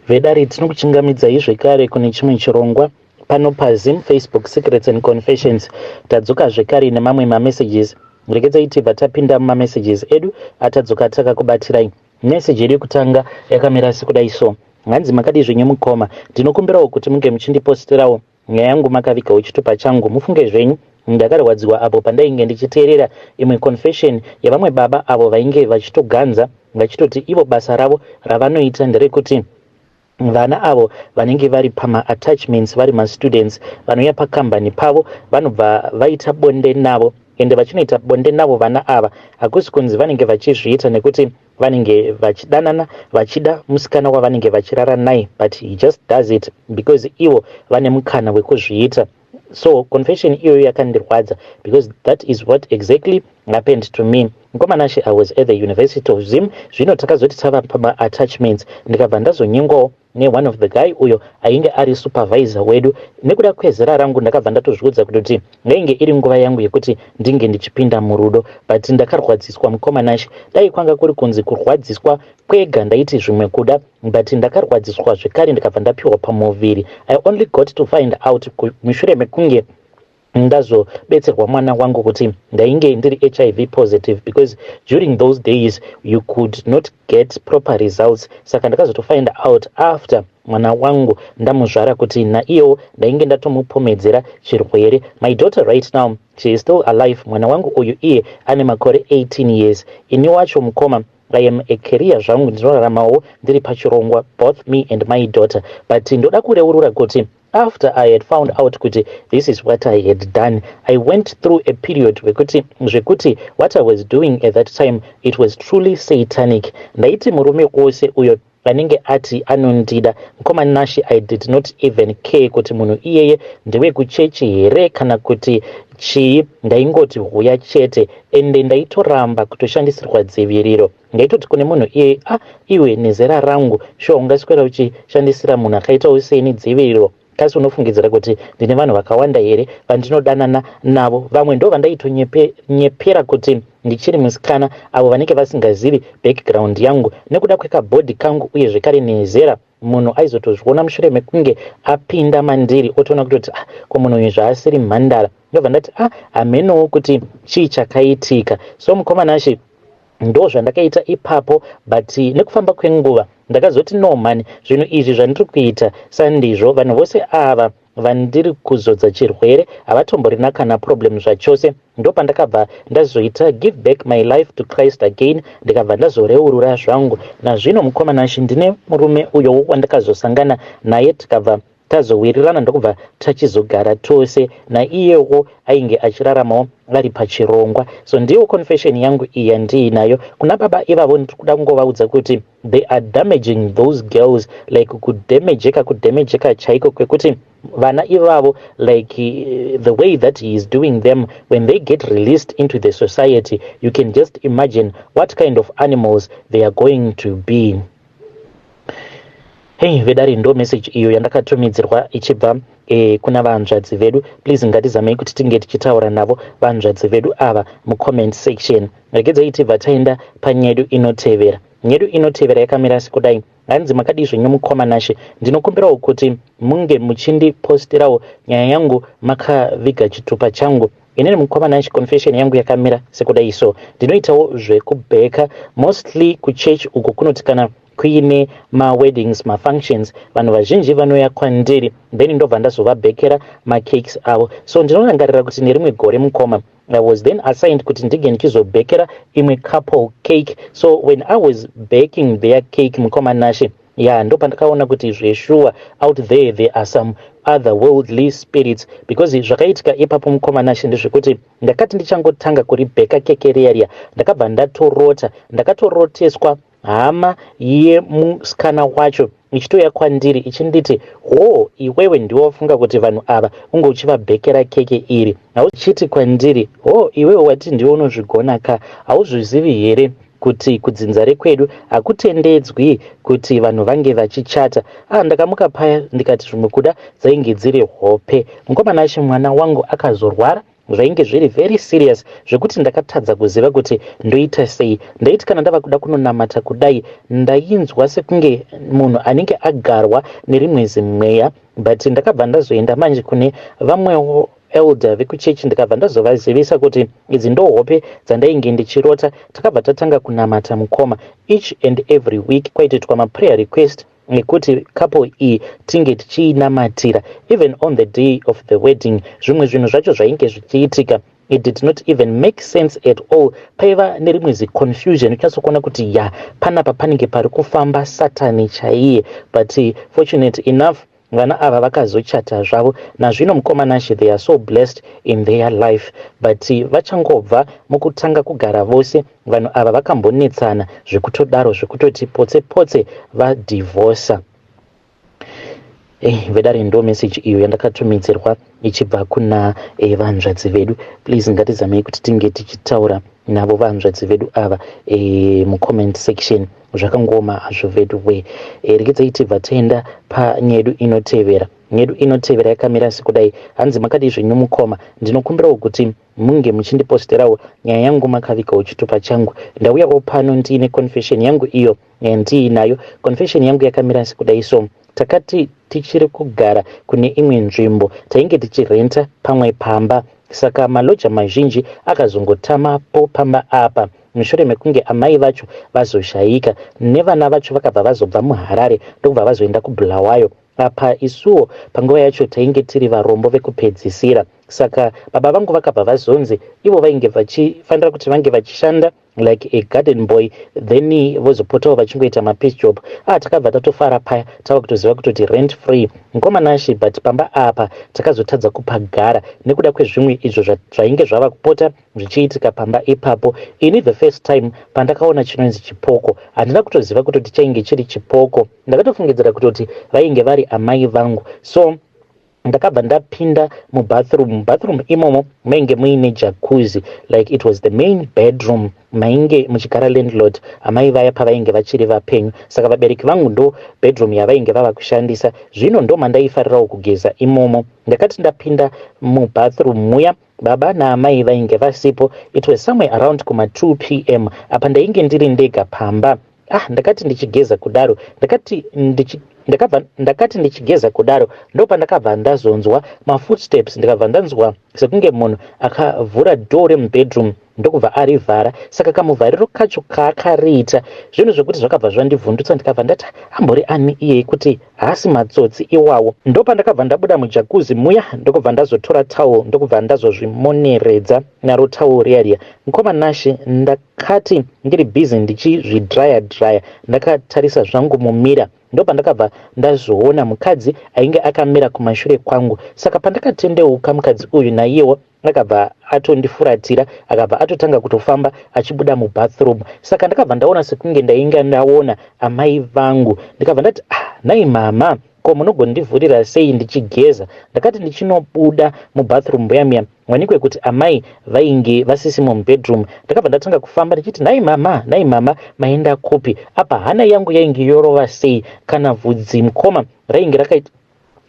Vedare, tinokuchingamidzai zvekare kune chimwe chirongwa pano paZim Facebook Secrets and Confessions. Tadzoka zvekare nemamwe mamessages. Regedzai tibva tapinda mumamessages edu atadzoka takakubatirai. Message yedu yekutanga yakamira sekudai so. Hanzi, "Makadii zvenyu mukoma? Ndinokumbirawo kuti munge muchindiposterawo nyaya yangu makavigawo chitupa changu. Mufunge zvenyu, ndakarwadziwa apo pandainge ndichiteerera imwe confession yevamwe baba avo vainge vachitoganza vachitoti ivo basa ravo ravanoita nderekuti vana avo vanenge vari pamaattachments, vari mastudents, vanouya pakambani pavo, vanobva vaita bonde navo. Ende vachinoita bonde navo vana ava, hakusi kunzi vanenge vachizviita nekuti vanenge vachidanana, vachida musikana wavanenge vachirara naye, but he just does it because ivo vane mukana wekuzviita." So confession iyoyo yakandirwadza because that is what exactly happened to me. Mukoma Nashe, I was at the University of Zim. Zvino takazoti tava pamaattachments, ndikabva ndazonyengwawo neone of the guy uyo ainge ari supervisor wedu. Nekuda kwezera rangu, ndakabva ndatozviudza kutoti ngainge iri nguva yangu yekuti ndinge ndichipinda murudo, but ndakarwadziswa. Mukoma Nashe, dai kwanga kuri kunzi kurwadziswa kwega, ndaiti zvimwe kuda, but ndakarwadziswa zvekare, ndikabva ndapiwa pamuviri. I only got to find out mushure mekunge ndazobetserwa mwana wangu kuti ndainge ndiri HIV positive, because during those days you could not get proper results. Saka ndakazotofind out after mwana wangu ndamuzvara kuti naiyewo ndainge ndatomupomedzera chirwere. My daughter right now, she is still alive. Mwana wangu uyu iye ane makore 18 years. Ini wacho mukoma, I am a career zvangu, ndinoraramawo ndiri pachirongwa, both me and my daughter. But ndoda kureurura kuti after I had found out kuti this is what I had done, I went through a period wekuti zvekuti what I was doing at that time, it was truly satanic. Ndaiti murume wose uyo anenge ati anondida, mukoma Nashe, I did not even care kuti munhu iyeye ndewekuchechi here kana kuti chii. Ndaingoti huya chete. Ende ndaitoramba kutoshandisirwa dziviriro. Ndaitoti kune munhu iyeye, "A ah, iwe, nezera rangu, sure ungaswera uchishandisira munhu akaitawo seni dziviriro? Kasi unofungidzira kuti ndine vanhu vakawanda here vandinodanana navo?" Vamwe ndo vandaiitonyepera kuti ndichiri musikana, avo vanenge vasingazivi background yangu nekuda kwekabhodhi kangu uye zvekare nezera. Munhu aizotozviona mushure mekunge apinda mandiri, otoona kutoti, "Ah, ko munhu uyu zvaasiri mhandara?" Ndobva ndati, "Ah, hamenowo kuti chii chakaitika." So mukoma Nashe, ndo zvandakaita ipapo, but nekufamba kwenguva ndakazoti, "No man, zvinhu izvi zvandiri kuita sandizvo. Vanhu vose ava vandiri kuzodza chirwere havatomborina kana problem zvachose." Ndopandakabva ndazoita give back my life to Christ again, ndikabva ndazoreurura zvangu. Nazvino mukoma Nashe, ndine murume uyo wandakazosangana naye, tikabva tazowirirana, ndokubva tachizogara tose. Naiyewo ainge achiraramawo ari pachirongwa. So ndiyo confession yangu iyi yandiinayo. Kuna baba ivavo, ndiri kuda kungovaudza kuti they are damaging those girls, like kudamageka, kudamageka chaiko kwekuti vana ivavo, like the way that he is doing them, when they get released into the society, you can just imagine what kind of animals they are going to be. Hei vedare, ndo message iyo yandakatumidzirwa ichibva kuna vanzvadzi vedu. Please, ngatizamei kuti tinge tichitaura navo vanzvadzi vedu ava mucomment section. Regedzai tibva taenda panyedu inotevera. Nyedu inotevera yakamira sekudai. Hanzi, "Makadii zvenyu mukoma Nashe? Ndinokumbirawo kuti munge muchindiposterawo nyaya yangu makaviga chitupa changu. Inini mukoma Nashe, confession yangu yakamira sekudai so. Ndinoitawo zvekubheka, mostly kuchurch uko. Kunoti kana kuine maweddings, mafunctions, vanhu vazhinji vanouya kwandiri, then ndobva ndazovabhekera macakes avo. So ndinorangarira kuti nerimwe gore mukoma, I was then assigned kuti ndinge ndichizobhekera imwe couple cake. So when I was baking their cake, mukoma Nashe, ya, ndo pandakaona kuti zveshuwa out there there are some other worldly spirits, because zvakaitika ipapo mukoma Nashe ndezvekuti ndakati ndichangotanga kuribheka keke riya riya, ndakabva ndatorota, ndakatoroteswa hama yemusikana wacho ichitouya kwandiri ichinditi, 'Ho, iwewe ndiwe wafunga kuti vanhu ava unge uchivabhekera keke iri.' Hauchiti kwandiri, 'Ho, iwewe wati ndiwe unozvigona ka? Hauzvizivi here kuti kudzinza rekwedu hakutendedzwi kuti vanhu vange vachichata?' Ah, ndakamuka paya ndikati zvimwe kuda dzainge dziri hope. Mukoma Nashe, mwana wangu akazorwara. Zvainge zviri very serious zvekuti ndakatadza kuziva kuti ndoita sei. Ndaiti kana ndava kuda kunonamata kudai ndainzwa sekunge munhu anenge agarwa nerimwe zimweya, but ndakabva ndazoenda manje kune vamwewo elder vekuchechi, ndikabva ndazovazivisa kuti idzi ndo hope dzandainge ndichirota. Takabva tatanga kunamata, mukoma. Each and every week kwaitoitwa maprayer request ekuti couple iyi tinge tichiinamatira. Even on the day of the wedding, zvimwe zvinhu zvacho zvainge zvichiitika, it did not even make sense at all. Paiva nerimwe ziconfusion, uchatsokuona kuti ya, panapa panenge pari kufamba Satani chaiye. But fortunate enough, vana ava vakazochata zvavo nazvino, mukoma Nashe. They are so blessed in their life, but vachangobva mukutanga kugara vose, vanhu ava vakambonetsana zvekutodaro, zvekutoti potse potse vadhivhosa. Vedare, ndo message iyo yandakatumidzirwa ichibva kuna vanzvadzi vedu. Please, ngatizamei kuti tinge tichitaura navo vanzvadzi vedu ava mucomment section. Zvakangoma hazvo vedu we. Regedzai tibva taenda panyedu inotevera. Nyedu inotevera yakamira sekudai. Hanzi, "Makadii zvenyu mukoma? Ndinokumbirawo kuti munge muchindiposterawo nyaya yangu makavigawo chitupa changu. Ndauyawo pano ndiine confession yangu iyo yandiinayo. Confession yangu yakamira sekudai. So takati tichiri kugara kune imwe nzvimbo, tainge tichirenta pamwe pamba. Saka maloja mazhinji akazongotamapo pamba apa mushure mekunge amai vacho vazoshayika, nevana vacho vakabva vazobva muHarare ndokubva vazoenda kuBulawayo. Apa isuwo panguva yacho tainge tiri varombo vekupedzisira. Saka baba vangu vakabva vazonzi ivo vainge vachifanira kuti vange vachishanda like a garden boy, then vozopotawo vachingoita mapiece job. Ah, takabva tatofara paya, tava kutoziva kutoti rent free, mukoma Nashe. But pamba apa takazotadza kupagara nekuda kwezvimwe izvo zvainge zvava kupota zvichiitika pamba ipapo. Ini the first time pandakaona chinonzi chipoko, handina kutoziva kutoti chainge chiri chipoko. Ndakatofungidzira kutoti vainge vari amai vangu. So ndakabva ndapinda mubathroom. Mubathroom imomo mainge muine jacuzzi, like it was the main bedroom mainge muchigara landlord amai vaya pavainge vachiri vapenyu. Saka vabereki vangu ndo bedroom yavainge vava kushandisa zvino, ndo mandaifarirawo kugeza imomo. Ndakati ndapinda mubathroom muya, baba naamai vainge vasipo. It was somewhere around kuma 2 p.m. Apa ndainge ndiri ndega pamba. Ah, ndakati ndichigeza kudaro, ndakati ndichigeza kudaro, ndopandakabva ndazonzwa mafootsteps. Ndikabva ndanzwa sekunge munhu akavhura door remubedroom ndokubva arivhara. Saka kamuvhariro kacho kaakariita, zvinhu zvekuti zvakabva zvandivhundutsa. Ndikabva ndati, ambori ani iyei, kuti haasi matsotsi iwawo? Ndopandakabva ndabuda mujacuzzi muya, ndokubva ndazotora towel, ndokubva ndazozvimoneredza naro towel riya riya. Mukoma Nashe, ndakati ndiri busy ndichizvidhiraya dhiraya, ndakatarisa zvangu mumirror, ndopandakabva ndazoona mukadzi ainge akamira kumashure kwangu. Saka pandakatendeuka, mukadzi uyu naiyewo akabva atondifuratira, akabva atotanga kutofamba achibuda mubathroom. Saka ndakabva ndaona sekunge ndainge ndaona amai vangu. Ndikabva ndati, ah, nai mama, ko munogondivhurira sei ndichigeza? Ndakati ndichinobuda mubathroom mbuya muya, wanikwe kuti amai vainge vasisimo mubedroom. Ndakabva ndatanga kufamba ndichiti, nai mama, nai mama, maenda kupi? Apa hana yangu yainge yorova sei, kana vhudzi, mukoma, rainge rakaita,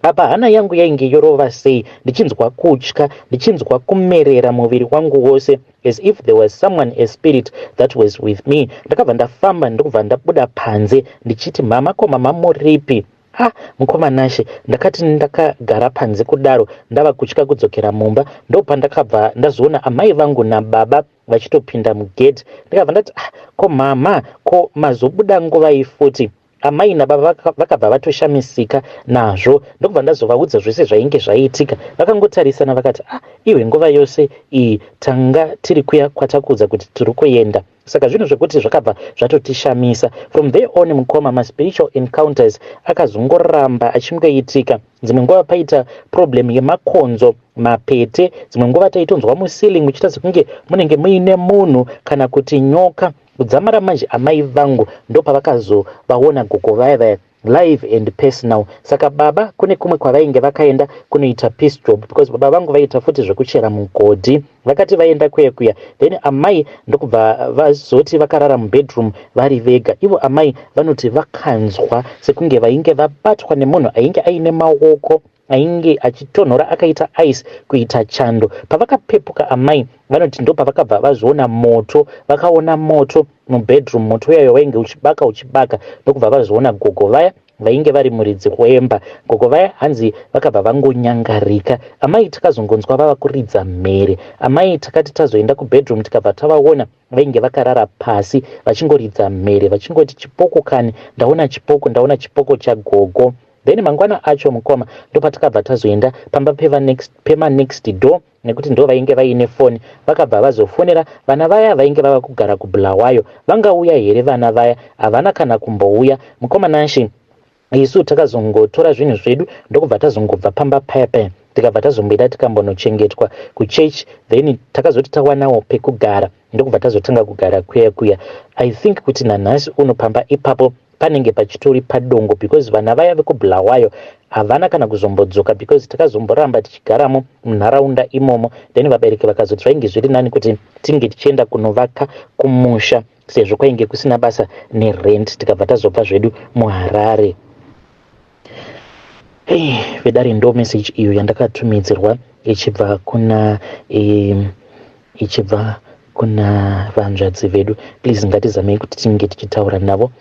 apa hana yangu yainge yorova sei, ndichinzwa kutya, ndichinzwa kumerera muviri wangu wose, as if there was someone, a spirit that was with me. Ndakabva ndafamba, ndokubva ndabuda panze ndichiti, mama, ko mama muripi? Ah, mukoma Nashe, ndakati ndakagara panze kudaro, ndava kutya kudzokera mumba, ndopandakabva ndazoona amai vangu nababa vachitopinda mugedhi. Ndikabva ndati, ah, ko mama, ko mazobuda nguvai futi? Amai nababa vakabva vatoshamisika nazvo, ndokubva ndazovaudza zvese zvainge zvaitika. Vakangotarisana vakati, ah, iwe, nguva yose iyi tanga tiri kuya kwatakuudza kuti tiri kuenda. Saka zvinhu zvekuti zvakabva zvatotishamisa. From there on, mukoma, maspiritual encounters akazongoramba achingoitika. Dzimwe nguva paita problem yemakonzo, mapete. Dzimwe nguva taitonzwa muceiling muchiita sekunge munenge muine munhu kana kuti nyoka. Kudzamara manje amai vangu ndopavakazovaona gogo vaya vaya live and personal. Saka baba kune kumwe kwavainge vakaenda kunoita piece job, because baba vangu vaiita futi zvekuchera mugodhi. Vakati vaenda kuya kuya, then amai ndokubva vazoti vakarara mubedroom vari vega. Ivo amai vanoti vakanzwa sekunge vainge vabatwa nemunhu ainge aine maoko. Ainge achitonhora akaita ice kuita chando. Pavakapepuka amai vanoti ndopavakabva vazoona moto. Vakaona moto mubedroom, moto uyayo wainge uchibaka uchibaka, ndokubva vazoona gogo vaya vainge vari muridzi wemba. Gogo vaya hanzi vakabva vangonyangarika. Amai takazongonzwa vava kuridza mhere. Amai takati tazoenda kubedroom tikabva tavaona vainge vakarara pasi vachingoridza mhere vachingoti chipoko kani, ndaona chipoko, ndaona chipoko chagogo. Then mangwana acho mukoma ndopatakabva tazoenda pamba pemanext door nekuti ndo vainge vaine foni. Vakabva vazofonera vana vaya vainge vava kugara kuBulawayo. Vangauya here vana vaya? Havana kana kumbouya. Mukoma Nashi, isu takazongotora zvinhu zvedu ndokubva tazongobva pamba paya paya, tikabva tazomboenda tikambonochengetwa kuchechi. Then takazoti tawanawo pekugara ndokubva tazotanga kugara kuya kuya. I think kuti nanhasi uno pamba ipapo panenge pachitori padongo because vana vaya vekuBulawayo havana kana kuzombodzoka, because takazomboramba tichigaramo munharaunda imomo. Then vabereki vakazoti zvainge zviri nani kuti tinge tichienda kunovaka kumusha sezvo kwainge kusina basa nerent. Tikabva tazobva zvedu muHarare. Hey, vedare, ndo message iyo yandakatumidzirwa ichibva kuna vanzvadzi vedu. Please, ngatizamei kuti tinge tichitaura navo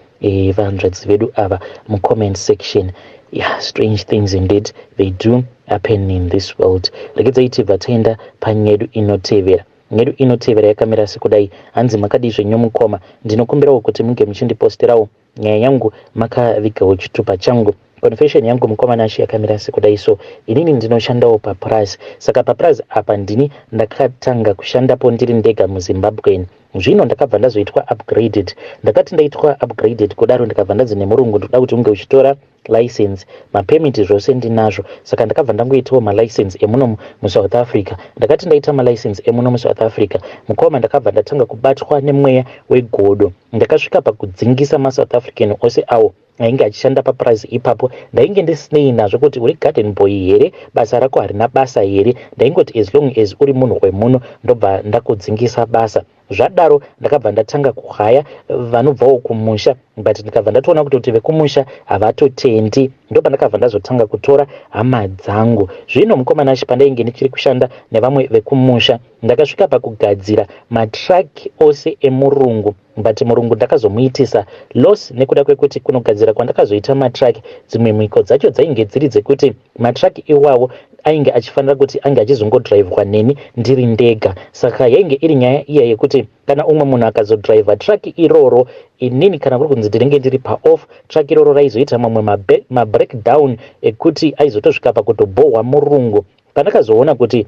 vanzvadzi vedu ava mucomment section. Yeah, strange things indeed, they do happen in this world. Regedzai tibva taenda panyedu inotevera. Nyedu inotevera yakamira sekudai. Hanzi, "Makadii zvenyu mukoma? Ndinokumbirawo kuti munge muchindiposterawo nyaya yangu makavigawo chitupa changu. Confession yangu, mukoma Nashi, yakamira sekudai. So inini ndinoshandawo papurazi. Saka papurazi apa ndini ndakatanga kushandapo ndiri ndega muZimbabwen. Zvino ndakabva ndazoitwa upgraded. Ndakati ndaitwa upgraded kudaro, ndikabva ndanzi nemurungu, ndoda kuti unge uchitora license, mapermit zvose ndinazvo." Saka ndakabva ndangoitawo malicense emuno muSouth Africa. Ndakati ndaita malicense emuno muSouth Africa, mukoma, ndakabva ndatanga kubatwa nemweya wegodo. Ndakasvika pakudzingisa maSouth African ose awo ainge achishanda papurazi ipapo. Ndainge ndisinei nazvo kuti uri garden boy here, basa rako harina basa here. Ndaingoti as long as uri munhu wemuno, ndobva ndakudzingisa basa. Zvadaro ndakabva ndatanga kuhaya vanobvawo kumusha, but ndikabva ndatoona kuti vekumusha havatotendi. Ndopandakabva ndazotanga kutora hama dzangu. Zvino mukoma Nashi, pandainge ndichiri kushanda nevamwe vekumusha, ndakasvika pakugadzira matraki ose emurungu, but murungu ndakazomuitisa loss nekuda kwekuti kunogadzira kwandakazoita matraki, dzimwe mhiko dzacho dzainge dziri dzekuti matraki iwawo ainge achifanira kuti ange achizongodhiraivhwa neni ndiri ndega. Saka yainge iri nyaya iya yekuti kana umwe munhu akazodhiraivha traki iroro, inini kana kuri kunzi ndinenge ndiri paoff, traki iroro raizoita mamwe mabreakdown ekuti aizotosvika pakutobhohwa murungu. Pandakazoona kuti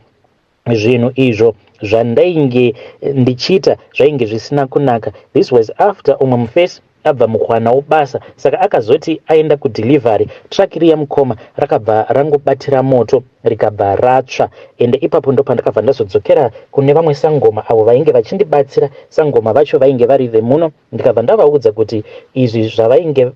zvinhu izvo zvandainge ndichiita zvainge zvisina kunaka, this was after umwe mufesi abva mukuwanawo basa. Saka akazoti aenda kudelivery, truck riya mukoma rakabva rangobatira moto, rikabva ratsva. Ende ipapo ndo pandakabva ndazodzokera kune vamwe sangoma avo vainge vachindibatsira. Sangoma vacho vainge vari vemuno. Ndikabva ndavaudza kuti izvi zvavainge,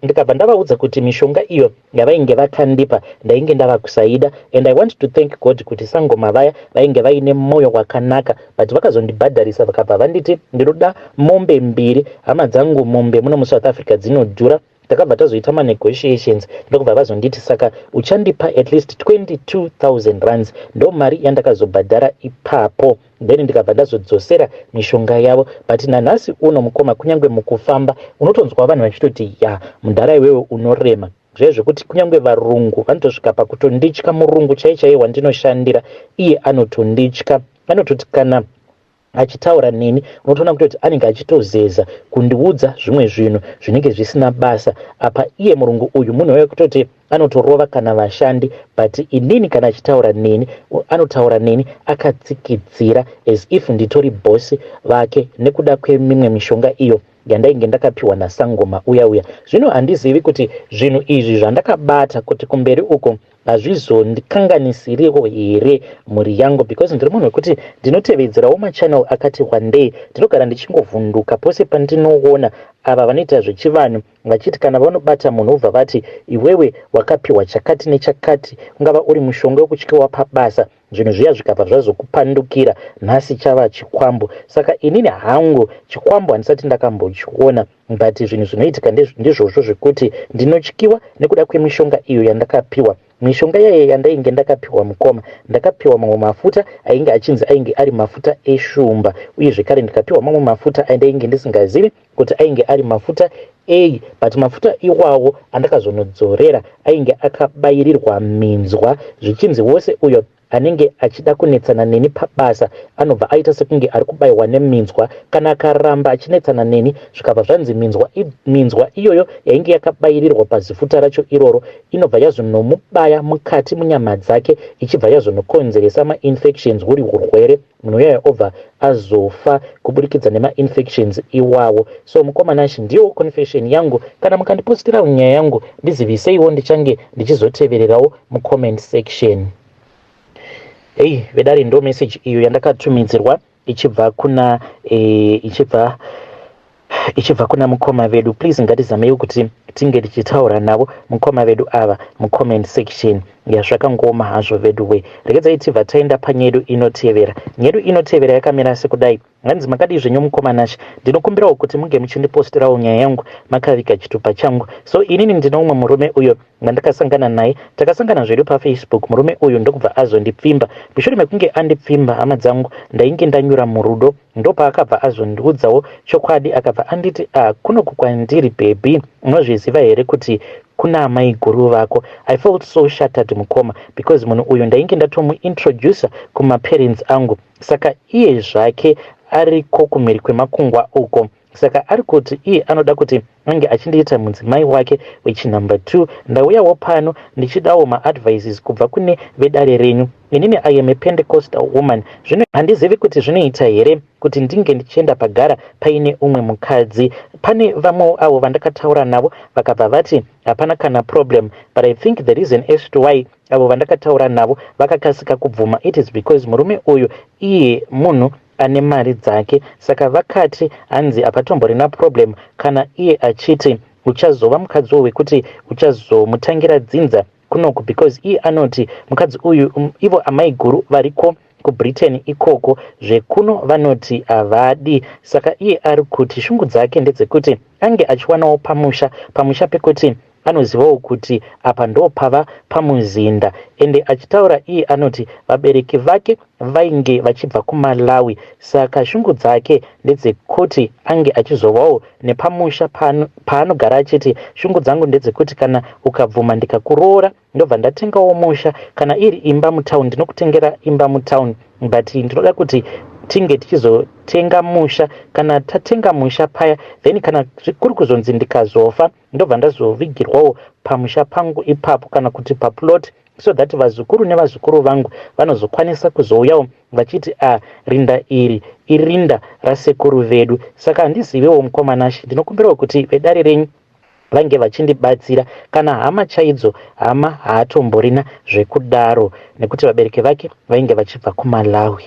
ndikabva ndavaudza kuti mishonga iyo yavainge vakandipa ndainge ndava kusaida. And I want to thank God kuti sangoma vaya vainge vaine mwoyo wakanaka, but vakazondibhadharisa. Vakabva vanditi ndinoda mombe mbiri. Hama dzangu, mombe muno muSouth Africa dzinodhura. Takabva tazoita manegotiations, ndokubva vazonditi, "Saka uchandipa at least 22,000 rands." Ndo mari yandakazobhadhara ipapo. Then ndikabva ndazodzosera mishonga yavo. But nanhasi uno mukoma, kunyange mukufamba unotonzwa vanhu vachitoti, "Ya, mudhara iwewe unorema." Zviye zvekuti kunyange varungu vanotosvika pakutonditya. Murungu chai chaiye wandinoshandira iye anotonditya. Anototi kana achitaura neni, unotoona kutoti anenge achitozeza kundiudza zvimwe zvinhu zvinenge zvisina basa. Apa iye murungu uyu munhu wekutoti anotorova kana vashandi, but inini kana achitaura neni, anotaura neni akatsikidzira as if nditori bhosi vake, nekuda kwemimwe mishonga iyo yandainge ndakapiwa nasangoma uya uya. Zvino handizivi kuti zvinhu izvi zvandakabata kuti kumberi uko hazvizondikanganisiriwo here mhuri yangu, because ndiri munhu wekuti ndinotevedzerawo machannel akati wandei. Ndinogara ndichingovhunduka pose pandinoona ava vanoita zvechivanhu vachiti kana vanobata munhu, ubva vati, "Iwewe wakapiwa chakati nechakati, ungava uri mushonga wekutyiwa pabasa, zvinhu zviya zvikabva zvazokupandukira, nhasi chava chikwambo." Saka inini hangu chikwambo handisati ndakambochiona, but zvinhu zvinoitika ndizvozvo zvekuti ndinotyiwa nekuda kwemishonga iyo yandakapiwa. Mishonga yaiye yandainge ndakapiwa mukoma, ndakapiwa mamwe mafuta ainge achinzi ainge ari mafuta eshumba uye zvekare ndikapiwa mamwe mafuta andainge ndisingazivi kuti ainge ari mafuta ei, but mafuta iwawo andakazonodzorera ainge akabairirwa minzwa, zvichinzi wose uyo anenge achida kunetsana neni pabasa anobva aita sekunge ari kubaiwa neminzwa. Kana akaramba achinetsana neni, zvikabva zvanzi minzwa, minzwa iyoyo yainge yakabairirwa pazifuta racho iroro inobva yazonomubaya mukati munyama dzake, ichibva yazonokonzeresa mainfections, huri urwere. Munhu uyayo obva azofa kuburikidza nemainfections iwawo. So mukoma Nashi, ndiyo confession yangu. Kana mukandipostirawo nyaya yangu, ndiziviseiwo, ndichange ndichizotevererawo mucomment section. Hei vedare, ndo message iyo yandakatumidzirwa ichibva kuna mukoma vedu. Please, ngatizamei kuti tinge tichitaura navo mukoma vedu ava mucomment section. Yazvakangoma hazvo vedu we. Regedzai tibva taenda panyedu inotevera. Nyedu inotevera yakamira sekudai. Hanzi, "Makadii zvenyu mukoma Nashi? Ndinokumbirawo kuti munge muchindipostirawo nyaya yangu makaviga chitupa changu. So inini ndine umwe murume uyo wandakasangana naye. Takasangana zvedu paFacebook. Murume uyu ndokubva azondipfimba. Mushure mekunge andipfimba, hama dzangu, ndainge ndanyura murudo. Ndopaakabva azondiudzawo chokwadi. Akabva anditi, 'Ah, kunoku kwandiri baby, unozviziva here kuti kuna amai guru vako?' I felt so shattered, mukoma, because munhu uyu ndainge ndatomuintroduca kumaparents angu. Saka iye zvake ariko kumhiri kwemakungwa uko. Saka ari kuti iye anoda kuti ange achindiita mudzimai wake wechinumber 2. Ndauyawo pano ndichidawo maadvices kubva kune vedare renyu. Inini I am a Pentecostal woman. Zvino handizivi kuti zvinoita here kuti ndinge ndichienda pagara paine umwe mukadzi. Pane vamwewo avo vandakataura navo, vakabva vati hapana kana problem. But I think the reason as to why avo vandakataura navo vakakasika kubvuma, it is because murume uyu iye munhu ane mari dzake. Saka vakati hanzi hapatomborina problem kana iye achiti uchazova mukadziwo wekuti uchazomutangira dzinza kunoku, because iye anoti mukadzi uyu ivo amai guru variko kuBritain ikoko, zvekuno vanoti havadi. Saka iye ari kuti shungu dzake ndedzekuti ange achiwanawo pamusha pekuti anozivawo kuti apa ndo pava pamuzinda. Ende achitaura iye anoti vabereki vake vainge vachibva kuMalawi. Saka shungu dzake ndedzekuti ange achizovawo nepamusha paanogara, achiti shungu dzangu ndedzekuti kana ukabvuma ndikakuroora, ndobva ndatengawo musha. Kana iri imba mutauni, ndinokutengera imba mutauni, but ndinoda kuti tinge tichizotenga musha. Kana tatenga musha paya, then kana kuri kuzonzi ndikazofa, ndobva ndazovigirwawo pamusha pangu ipapo kana kuti paplot, so that vazukuru nevazukuru vangu vanozokwanisa kuzouyawo vachiti, 'A, rinda iri irinda rasekuru vedu.' Saka handiziviwo, mukoma Nashi. Ndinokumbirawo kuti vedare renyu vange vachindibatsira. Kana hama chaidzo, hama haatomborina zvekudaro, nekuti vabereki vake vainge vachibva kuMalawi."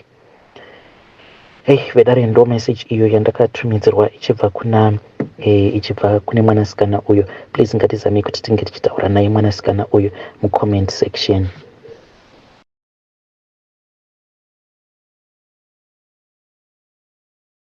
Hei vedare, ndo message iyo yandakatumidzirwa ichibva kune mwanasikana uyo. Please, ngatizamei kuti tinge tichitaura naye mwanasikana uyu mucomment section.